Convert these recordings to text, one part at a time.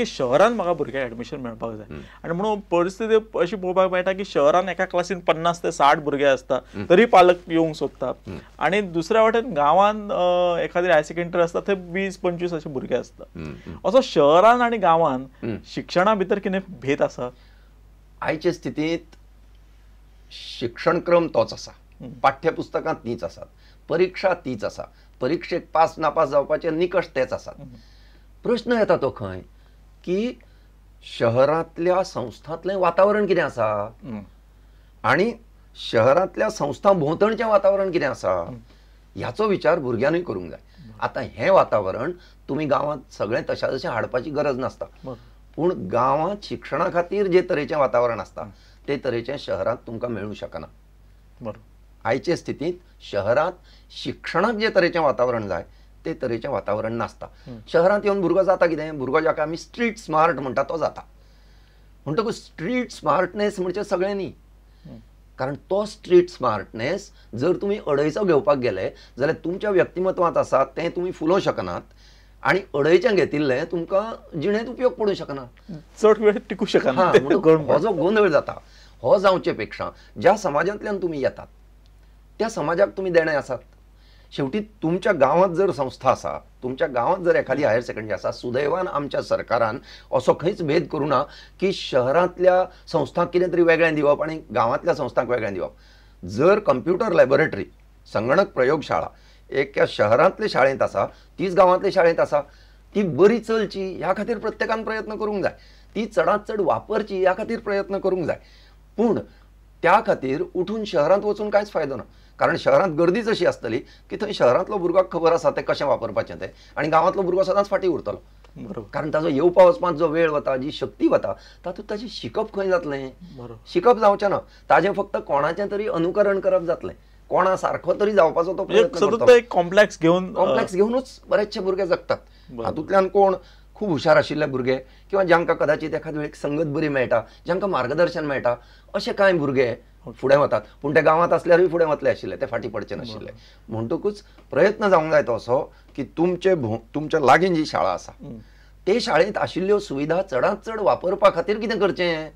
की शहरान म्हाका भुरग्याक एडमिशन मेळपाक जाय आनी म्हणून परिस्थिती अशी पळोवपाक मेळटा की शहरान एका क्लासीन 50 ते 60 भुरगे आसता तरी पालक येवंक सोदता आनी दुसऱ्या वाटेन गांवान एखादी हायर सेकंडरी आसता थंय 20-25 अशे भुरगे आसता. असो शहरान आनी गांवान शिक्षणा भितर कितें भेद आसा? आयचे स्थितींत शिक्षणक्रम तोच आसा, पाठ्यपुस्तकां तीच आसात, परिक्षा तीच आसा, परिक्षेक पास नापास जावपाचे निकश तेच आसात. प्रश्न येता तो खंय की शहरांतल्या संस्थांतलें वातावरण कितें आसा आनी शहरांतल्या संस्थां भोंवतणचें वातावरण कितें आसा ह्याचो विचार भुरग्यांनी करूंक जाय. आतां हें वातावरण तुमी गांवांत सगळें तशा तशें हाडपाची गरज नासता, पूण गांवांत शिक्षणा खातीर जे तरेचें वातावरण आसता ते तरेचें शहरांत तुमकां मेळूंक शकना. आयचे स्थितींत शहरांत शिक्षणाक जे तरेचें वातावरण जाय ते तरेचें वातावरण नासता. शहरांत येवन भुरगो जाता कितें, भुरगो जाका आमी स्ट्रीट स्मार्ट म्हणटा तो जाता. म्हणटकूच स्ट्रीट स्मार्टनेस म्हणजे सगळें न्ही, कारण तो स्ट्रीट स्मार्टनेस जर तुमी अडयचो घेवपाक गेले जाल्यार तुमच्या व्यक्तिमत्वांत आसा तें तुमी फुलोवंक शकनात आनी अडयचें घेतिल्लें तुमकां जिणेंत उपयोग पडूंक शकना, चड वेळ टिकूंक शकना. हो जो गोंदळ जाता हो जावचे पेक्षा ज्या समाजांतल्यान तुमी येतात त्या समाजाक तुमी देणें आसात. शेवटी तुमच्या गांवांत जर संस्था आसा, तुमच्या गांवांत जर एखादी हायर सेकंडरी आसा, सुदैवान आमच्या सरकारान असो खंयच भेद करूं ना की शहरांतल्या संस्थांक कितें तरी वेगळें दिवप आनी गांवांतल्या संस्थांक वेगळें दिवप. जर कंप्युटर लॅबोरेटरी, संगणक प्रयोगशाळा एका शहरांतले शाळेंत आसा तीच गांवांतले शाळेंत आसा, ती बरी चलची ह्या खातीर प्रत्येकान प्रयत्न करूंक जाय, ती चडांत चड वापरची ह्या खातीर प्रयत्न करूंक जाय. पूण त्या खातीर उठून शहरांत वचून कांयच फायदो ना, कारण शहरांत गर्दीच अशी आसतली की थंय शहरांतलो भुरग्याक खबर आसा तें कशें वापरपाचें तें आनी गांवांतलो भुरगो सदांच फाटीं उरतलो. कारण ताजो येवपा वचपांत जो वेळ वता, जी शक्ती वता, तातूंत ताजें शिकप खंय जातलें? शिकप जावचें ना, ताजें फक्त कोणाचें तरी अनुकरण करप जातलें, कोणा सारको तरी जावपाचो तो प्रयत्न करतलो. एक कॉम्प्लेक्स घेवन, कॉम्प्लेक्स घेवनूच बरेचशे भुरगे जगतात. हातूंतल्यान कोण खूब हुशार आशिल्ले भुरगे किंवा जांकां कदाचित एखाद वेळेक संगत बरी मेळटा, जांकां मार्गदर्शन मेळटा, अशे कांय भुरगे फुडें वतात. पूण ते गांवांत आसल्यारूय फुडें वतले आशिल्ले, ते फाटीं पडचे नाशिल्ले. म्हणटकूच प्रयत्न जावंक जाय तो असो की तुमचे तुमच्या लागीं जी शाळा आसा ते शाळेंत आशिल्ल्यो सुविधा चडांत चड वापरपा खातीर कितें करचें,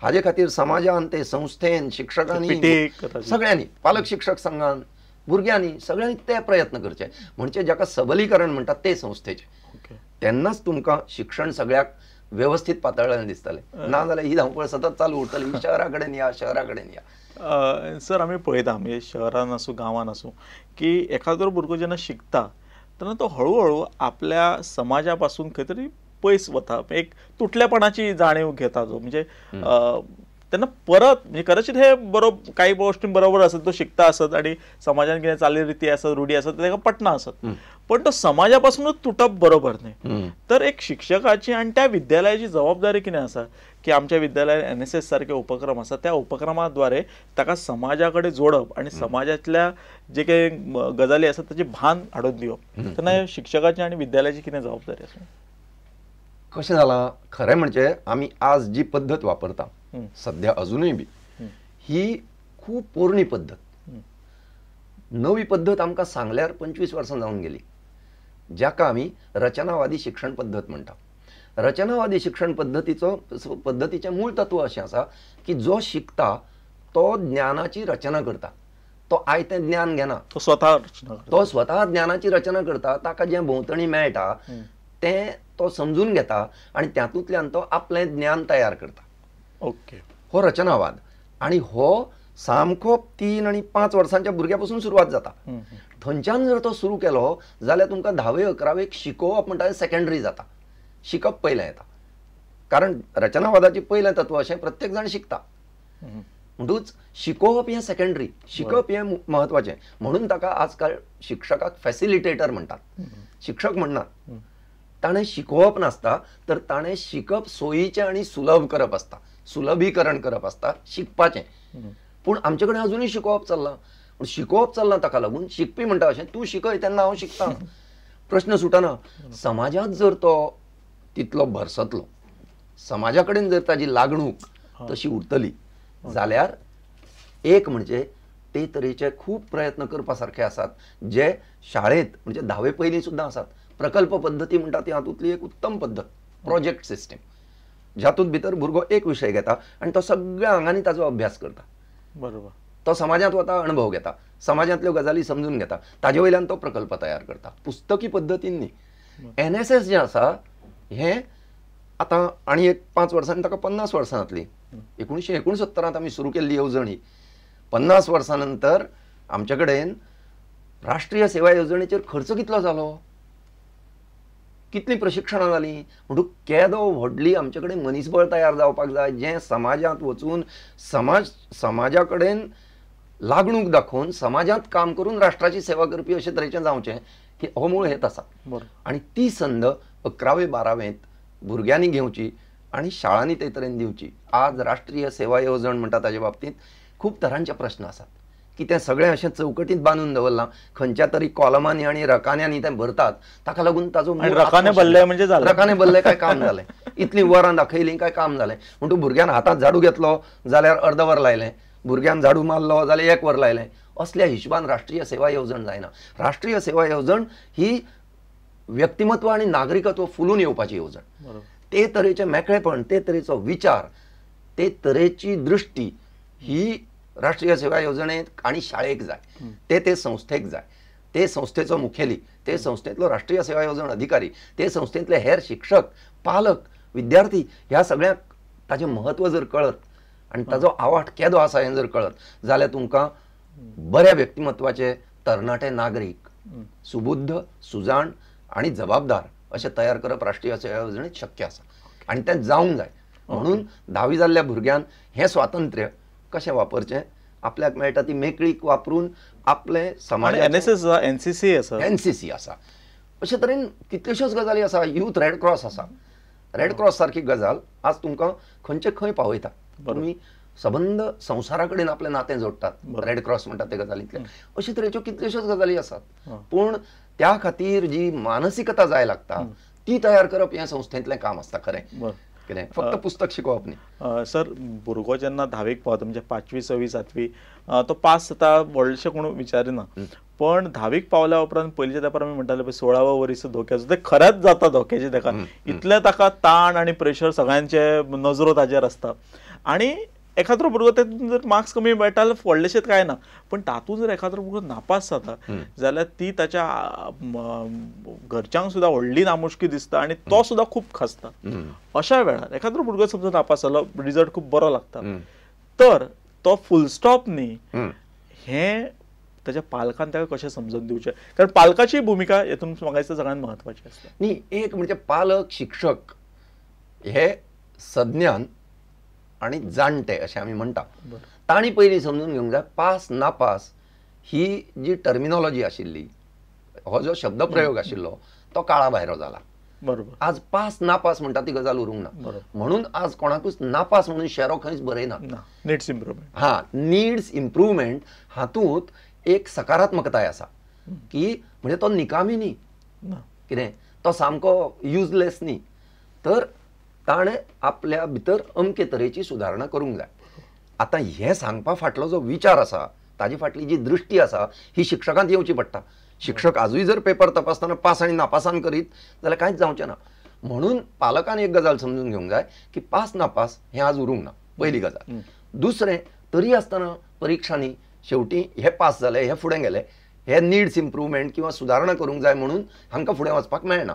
हाजे खातीर समाजान, ते संस्थेन, शिक्षकांनी, सगळ्यांनी, पालक शिक्षक संघान, भुरग्यांनी, सगळ्यांनी ते प्रयत्न करचे. म्हणजे जाका सबलीकरण म्हणटात ते संस्थेचें, तेन्नाच तुमकां शिक्षण सगळ्याक व्यवस्थीत पातळ्ळें दिसतलें. ना जाल्यार ही धांवपळ सतत चालू उरतली, शहरा कडेन या, शहरा कडेन या. सर, आमी पळयता म्हणजे शहरान आसूं गांवान आसूं की एखादो भुरगो जेन्ना शिकता तेन्ना तो हळूहळू आपल्या समाजा पासून खंय तरी पयस वता, एक तुटलेपणाची जाणीव घेता तो. म्हणजे तेन्ना परत म्हणजे कदाचित हे बरोबर काही गोष्टी बरोबर आसत, तो शिकता आसत आनी समाजान कितें चालीरिती आसत, रुढी आसत, ताका पटना आसत, पण तो समाजा पासूनच तुटप बरोबर न्ही. तर एक शिक्षकाची आनी त्या विद्यालयाची जबाबदारी कितें आसा की आमच्या विद्यालयान एनएसएस सारके उपक्रम आसा, त्या उपक्रमाद्वारे ताका समाजा कडेन जोडप आनी समाजांतल्या जे काही गजाली आसात ताचें भान हाडून दिवप. तेन्ना शिक्षकाची आनी विद्यालयाची कितें जबाबदारी आसा? कशें जालां खरें म्हणजे आमी आज जी पद्दत वापरता सद्या अजुनूय बी ही खूब पोरणी पद्दत. नवी पद्दत आमकां सांगल्यार 25 वर्सां जावन गेली, जाका आमी रचनावादी शिक्षण पद्दत म्हणटा. रचनावादी शिक्षण पद्दतीचें मूळ तत्व अशें आसा की जो शिकता तो ज्ञानाची रचना करता, तो आयतें ज्ञान घेना, तो स्वता रचना, तो स्वता ज्ञानाची रचना करता. ताका जें भोंवतणी मेळटा तें तो समजून घेता आनी तातूंतल्यान तो आपलें ज्ञान तयार करता. ओके, हो रचनावाद. आनी हो सामको 3 आनी 5 वर्सांच्या भुरग्या पासून सुरवात जाता. थंयच्यान जर तो सुरू केलो जाल्यार तुमकां 10वे 11वेक शिकोवप म्हणटा तें सेकेंडरी जाता, शिकप पयलें येता. कारण रचनावादाचें पयलें तत्व अशें प्रत्येक जाण शिकता, म्हणटूच शिकोवप हें सेकेंडरी, शिकप हें म्हत्वाचें. म्हणून ताका आजकाल शिक्षकाक फॅसिलिटेटर म्हणटात, शिक्षक म्हणनात. ताणें शिकोवप नासता तर ताणें शिकप सोयीचें आनी सुलभ करप आसता, सुलभीकरण करप आसता शिकपाचें. पूण आमचे कडेन अजुनूय शिकोवप चल्लां. पूण शिकोवप चल्लां ताका लागून शिकपी म्हणटा अशें, तूं शिकय तेन्ना हांव शिकता, प्रश्न सुटना. समाजांत जर तो तितलो भरसतलो, समाजा कडेन जर ताजी लागणूक तशी उरतली जाल्यार एक म्हणजे ते तरेचे खूब प्रयत्न करपा सारखे आसात जे शाळेंत म्हणजे 10वे पयलीं सुद्दां आसात. प्रकल्प पद्दती म्हणटा ती हातूंतली एक उत्तम पद्दत. प्रोजेक्ट सिस्टीम जातूंत भितर भुरगो एक विशय घेता आनी तो सगळ्या आंगांनी ताजो अभ्यास करता. बरोबर. तो समाजांत वता, अणभव घेता, समाजांतल्यो गजाली समजून घेता, ताजे वयल्यान तो प्रकल्प तयार करता, पुस्तकी पद्दतीन न्ही. एनएसएस जें आसा हें आतां आनी एक 5 वर्सांनी ताका 50 वर्सां जातलीं. 1969 आमी सुरू केल्ली येवजण ही 50 वर्सां नंतर आमचे कडेन राष्ट्रीय सेवा येवजणेचेर खर्च कितलो जालो, कितलीं प्रशिक्षणां जालीं, म्हणटूच केदो व्हडली आमचे कडेन मनीसबळ तयार जावपाक जाय जें समाजांत वचून समाजा कडेन लागणूक दाखोवन समाजांत काम करून राष्ट्राची सेवा करपी अशे तरेचें जावचें की हो मूळ हेत आसा. आनी ती संद 11वे 12वेंत भुरग्यांनी घेवची आनी शाळांनी ते तरेन दिवची. आज राष्ट्रीय सेवा येवजण म्हणटा ताजे बाबतींत खूब तरांचे प्रश्न आसात की तें सगळें अशें चौकटींत बांदून दवरलां, खंयच्या तरी कॉलमांनी आनी रकान्यांनी तें भरतात, ताका लागून ताजो रकाने भरले म्हणजे जालें, रकाने भरले काय काम जालें, इतलीं वरां दाखयलीं काय काम जालें. म्हणटूच भुरग्यान हातांत झाडू घेतलो जाल्यार अर्द वर लायलें, भुरग्यान झाडू मारलो जाल्यार 1 वर लायलें, असल्या हिशोबान राष्ट्रीय सेवा येवजण जायना. राष्ट्रीय सेवा येवजण ही व्यक्तिमत्व आनी नागरिकत्व फुलून येवपाची येवजण. ते तरेचें मेकळेपण, ते तरेचो विचार, ते तरेची दृश्टी ही राष्ट्रीय सेवा येवजणेक आनी शाळेक जाय, ते ते संस्थेक जाय, ते संस्थेचो मुखेली, ते संस्थेंतलो राष्ट्रीय सेवा येवजण अधिकारी, ते संस्थेंतले हेर शिक्षक, पालक, विद्यार्थी ह्या सगळ्यांक ताजें म्हत्व जर कळत आनी ताजो आवाठ केदो आसा हें जर कळत जाल्यार तुमकां बऱ्या व्यक्तिमत्वाचे तरणाटे नागरीक, सुबुद्ध, सुजाण आनी जबाबदार अशें तयार करप राष्ट्रीय सेवा येवजणेंत शक्य आसा आनी तें जावंक जाय. म्हणून 10वी जाल्ल्या भुरग्यान हें स्वातंत्र्य कशें वापरचें, आपल्याक मेळटा ती मेकळीक वापरून आपलें समाज. एनएसएस आसा, एनसीसी आसा, एनसीसी आसा, अशे तरेन कितल्योश्योच गजाली आसा. यूथ रेड क्रॉस आसा, रेड क्रॉस सारकी गजाल आज तुमकां खंयचे खंय पावयता, तुमी सबंद संवसारा कडेन आपलें नातें जोडटात रेड क्रॉस म्हणटा ते गजालींतल्यान. अशे तरेच्यो कितल्योश्योच गजाली आसात, पूण त्या खातीर जी मानसिकता जाय लागता ती तयार करप हें संस्थेंतलें काम आसता. खरें कितें फक्त पुस्तक शिकोवप न्ही. सर, भुरगो जेन्ना 10वीक पावता म्हणजे 5वी 6वी 7वी तो पास जाता, व्हडलेशें कोण विचारिना, पण 10वीक पावल्या उपरांत पयलींच्या तेंपार आमी म्हणटाले पळय 16व्या वरीस धोक्याचो, तें खरेंच जाता धोक्याचें ताका, इतलें ताका ताण आनी प्रेशर सगळ्यांचे नजरो ताजेर आसता. आनी एखाद्रो भुरगो तेतून जर मार्क्स कमी मेळटा जाल्यार व्हडलेशें कांय ना, पण तातूंत जर एखाद्रो भुरगो नापास जाता जाल्यार ती ताच्या घरच्यांक सुद्दां व्हडली नामुष्की दिसता आनी तो सुद्दां खूब खसता. अशा वेळार एखाद्रो भुरगो समजा नापास जालो, रिजल्ट खूब बरो लागता, तर तो फुल स्टॉप न्ही हें ताच्या पालकान ताका कशें समजून दिवचें, कारण पालकाची भुमिका हेतून म्हाका दिसता सगळ्यांत म्हत्वाची आसता. न्ही, एक म्हणजे पालक, शिक्षक हे सज्ञान आनी जाणटे अशें आमी म्हणटा, तांणी पयलीं समजून घेवंक जाय पास नापास ही जी टर्मिनॉलॉजी आशिल्ली, हो जो शब्दप्रयोग आशिल्लो तो काळा भायरो जाला. बरोबर. आज पास नापास म्हणटा ती गजाल उरूंक ना, म्हणून आज कोणाकूच नापास म्हणून शेरो खंयच बरयना. नीड्स इम्प्रुवमेंट, हां, नीड्स इम्प्रुवमेंट हातूंत एक सकारात्मकताय आसा की म्हणजे तो निकामी न्ही, कितें तो सामको युजलेस न्ही, तर ताणें आपल्या भितर अमके तरेची सुदारणा करूंक जाय. आतां हें सांगपा फाटलो जो विचार आसा, ताजे फाटली जी दृश्टी आसा ही शिक्षकांत येवची पडटा. शिक्षक आजूय जर पेपर तपासतना पास आनी नापासान करीत जाल्यार कांयच जावचें ना. म्हणून पालकान एक गजाल समजून घेवंक जाय की पास नापास हें आज उरूंक ना, पयली गजाल. दुसरें, तरी आसतना परिक्षांनी शेवटी हे पास जाले, हे फुडें गेले, हे नीड्स इम्प्रुवमेंट किंवा सुदारणा करूंक जाय म्हणून हांकां फुडें वचपाक मेळना.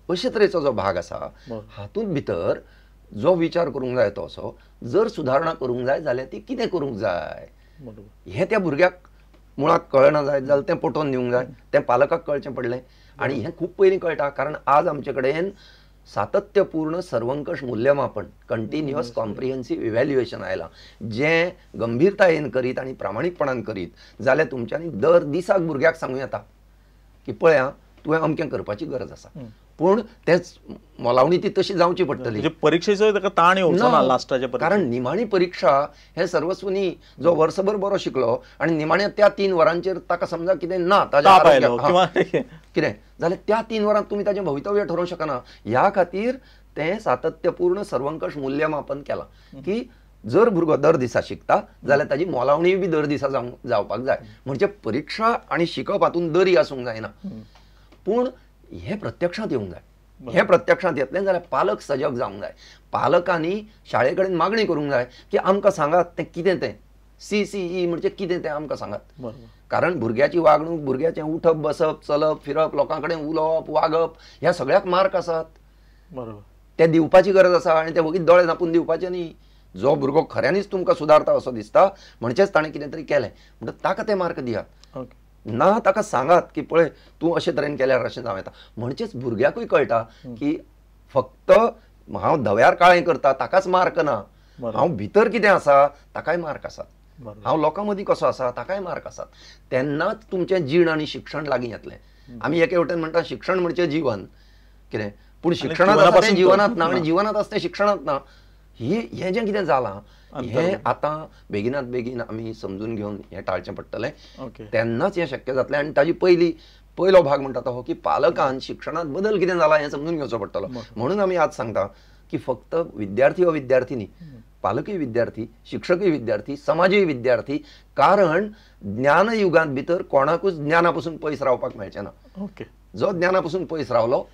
अशे तरेचो जो भाग आसा हातूंत भितर जो विचार करूंक जाय तो असो, जर सुदारणा करूंक जाय जाल्यार ती कितें करूंक जाय हें त्या भुरग्याक मुळाक कळना जाय जाल्यार तें पटोवन दिवंक जाय, तें पालकाक कळचें पडलें. आनी हें खूब पयलीं कळटा, कारण आज आमचे कडेन सातत्यपूर्ण सर्वंकष मूल्यमापन, कंटिन्युअस कॉम्प्रिहेन्सिव इव्हॅल्युएशन आयलां, जें गंभीरतायेन करीत आनी प्रामाणीकपणान करीत जाल्यार तुमच्यांनी दर दिसाक भुरग्याक सांगूं येता की पळया तुवें अमकें करपाची गरज आसा, पूण तेच मोलावणी ती तशी जावची पडटली. परिक्षेचो ताका ताण येवचो ना लास्टाचे, कारण निमाणी परीक्षा हें सर्वस्व न्ही. जो वर्सभर बरो शिकलो आनी निमाण्या त्या 3 वरांचेर ताका समजा कितें ना ताज्या कितें जाल्यार त्या 3 वरांत तुमी ताजें भवितव्य ठरोवंक शकना. ह्या खातीर तें सातत्यपूर्ण सर्वंकष मूल्यमापन केलां की जर भुरगो दर दिसा शिकता जाल्यार ताजी मोलावणीय बी दर दिसा जावपाक जाय. म्हणजे परीक्षा आनी शिकप हातूंत दरी आसूंक जायना, पूण हें प्रत्यक्षांत येवंक जाय. हें प्रत्यक्षांत येतलें जाल्यार पालक सजग जावंक जाय. पालकांनी शाळे कडेन मागणी करूंक जाय की आमकां सांगात तें कितें तें CCE म्हणजे कितें तें आमकां सांगात. कारण भुरग्याची वागणूक, भुरग्याचें उठप बसप, चलप फिरप, लोकां कडेन उलोवप वागप ह्या सगळ्याक मार्क आसात. बरोबर, ते दिवपाची गरज आसा आनी ते वगीत दोळे धांपून दिवपाचे न्ही. जो भुरगो खऱ्यांनीच तुमकां सुदारता असो दिसता म्हणचेच ताणें कितें तरी केलें म्हणटा ताका ते मार्क दियात. ना ताका सांगात की पळय तूं अशे तरेन केल्यार अशें जावं येता. म्हणचेच भुरग्याकूय कळटा की फक्त हांव धव्यार काळें करता ताकाच मार्क ना, हांव भितर कितें आसा ताकाय मार्क आसात, हांव लोकां मदीं कसो आसा ताकाय मार्क आसात. तेन्नाच तुमचें जीण आनी शिक्षण लागीं येतलें. आमी एके वटेन म्हणटा शिक्षण म्हणजे जीवन कितें, पूण शिक्षणांत आसा तें जिवनांत ना आनी जिवनांत आसा तें शिक्षणांत ना. ही हें जें कितें जालां हें आतां बेगिनात बेगीन आमी समजून घेवन हें टाळचें पडटलें, तेन्नाच हें शक्य जातलें. आनी ताजी पयलो भाग म्हणटा तो हो की पालकान शिक्षणांत बदल कितें जाला हें समजून घेवचो पडटलो. म्हणून आमी आज सांगता की फक्त विद्यार्थी वा विद्यार्थी न्ही, पालकय विद्यार्थी, शिक्षकय विद्यार्थी, समाजय विद्यार्थी. कारण ज्ञानयुगांत भितर कोणाकूच ज्ञाना पसून पयस रावपाक मेळचें ना. ओके, जो ज्ञाना पसून पयस रावलो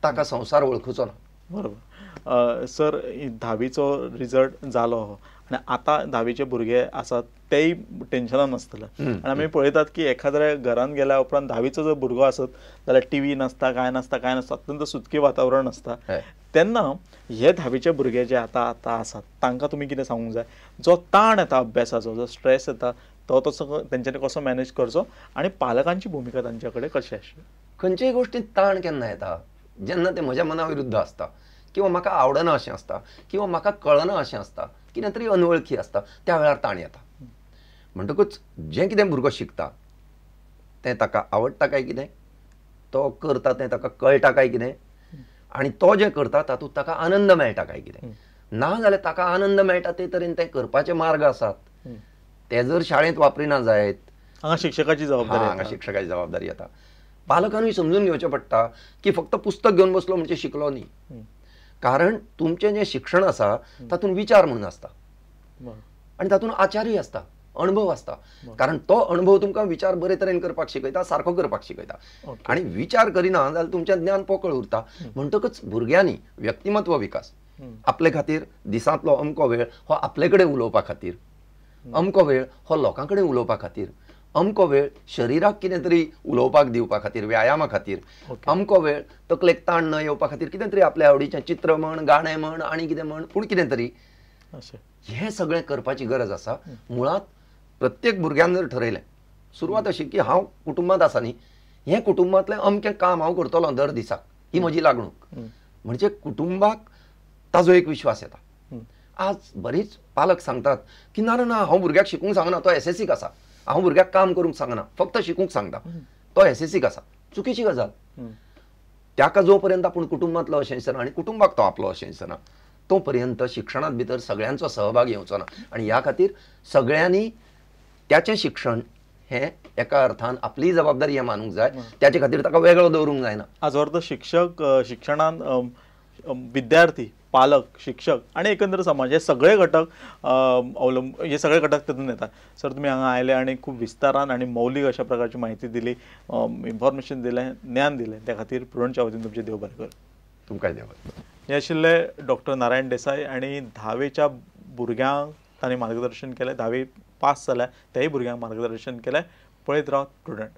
ताका संवसार वळखुचो ना. बरोबर सर, धावीचो रिजल्ट जालो आनी आतां धावीचे भुरगे आसात तेय टेन्शनान आसतले. आनी आमी पळयतात की एखाद्या घरान गेल्या उपरांत धावीचो जर भुरगो आसत जाल्यार टीव्ही नासता, कांय नासता, कांय नासता, अत्यंत सुतकी वातावरण आसता. तेन्ना हे धावीचे भुरगे जे आतां आतां आसात तांकां तुमी कितें सांगूंक जाय? जो ताण येता अभ्यासाचो, जो स्ट्रेस येता तो तसो तेंच्यांनी कसो मॅनेज करचो आनी पालकांची भुमिका तांचे कडेन कशी आसची? खंयचेय गोश्टींत ताण केन्ना येता? जेन्ना तें म्हज्या मना विरुद्ध आसता किंवा म्हाका आवडना अशें आसता किंवा म्हाका कळना अशें आसता, कितें तरी अनवळखी आसता, त्या वेळार ताण येता. म्हणटकूच जें कितें भुरगो शिकता तें ताका आवडटा काय कितें, तो करता तें ताका कळटा काय कितें, आनी तो जें करता तातूंत ताका आनंद मेळटा काय कितें. ना जाल्यार ताका आनंद मेळटा ते तरेन तें करपाचे मार्ग आसात, ते जर शाळेंत वापरिना जायत, हांगा शिक्षकाची जबाबदारी, हांगा शिक्षकाची जबाबदारी येता. पालकांनूय समजून घेवचें पडटा की फक्त पुस्तक घेवन बसलो म्हणजे शिकलो न्ही. कारण तुमचें जें शिक्षण आसा तातूंत विचार म्हणून आसता आनी तातूंत आचारूय आसता, अणभव आसता. कारण तो अणभव तुमकां विचार बरे तरेन करपाक शिकयता, सारको करपाक शिकयता. आनी विचार करिना जाल्यार तुमचें ज्ञान पोकळ उरता. म्हणटकच भुरग्यांनी व्यक्तिमत्व विकास आपले खातीर दिसांतलो अमको वेळ हो आपले कडेन उलोवपा खातीर, अमको वेळ हो लोकां कडेन उलोवपा खातीर, अमको वेळ शरिराक कितें तरी उलोवपाक दिवपा खातीर, व्यायामा खातीर, अमको वेळ तकलेक ताण न येवपा खातीर कितें तरी आपल्या आवडीचें चित्र म्हण, गाणें म्हण, आनी कितें म्हण, पूण कितें तरी हें सगळें करपाची गरज आसा. मुळांत प्रत्येक भुरग्यान जर ठरयलें, सुरवात अशी की हांव कुटुंबांत आसा न्ही, हें कुटुंबांतलें अमकें काम हांव करतलो दर दिसाक, ही म्हजी लागणूक, म्हणजे कुटुंबाक ताजो एक विश्वास येता. आज बरीच पालक सांगतात की ना ना ना, हांव भुरग्याक शिकूंक सांगना, तो एसएससीक आसा, हांव भुरग्याक काम करूंक सांगना, फक्त शिकूंक सांगता, तो एसएससीक आसा. चुकीची गजाल. ताका जो पर्यंत आपूण कुटुंबांतलो अशें दिसना आनी कुटुंबाक तो आपलो अशें दिसना तो पर्यंत शिक्षणांत भितर सगळ्यांचो सहभाग येवचो ना. आनी ह्या खातीर सगळ्यांनी त्याचें शिक्षण हें एका अर्थान आपली जबाबदारी हें मानूंक जाय, त्याचे खातीर ताका वेगळो दवरूंक जायना. हाजो अर्थ शिक्षक शिक्षणान विद्यार्थी, पालक, शिक्षक आनी एकंदर समाज हे सगळे घटक अवलंब, हे सगळे घटक तातूंत येतात. सर, तुमी हांगा आयले आनी खूब विस्तारान आनी मौलीक अशा प्रकारची म्हायती दिली, इन्फॉर्मेशन दिलें, ज्ञान दिलें, त्या खातीर प्रुडंटच्या वतीन तुमचें देव बरें करूं. तुमकांय देव बरें. हे आशिल्ले डॉक्टर नारायण देसाय आनी धावेच्या भुरग्यांक तांणी मार्गदर्शन केलें, धावे पास जाल्या त्याय भुरग्यांक मार्गदर्शन केलें. पळयत रावत प्रुडंट.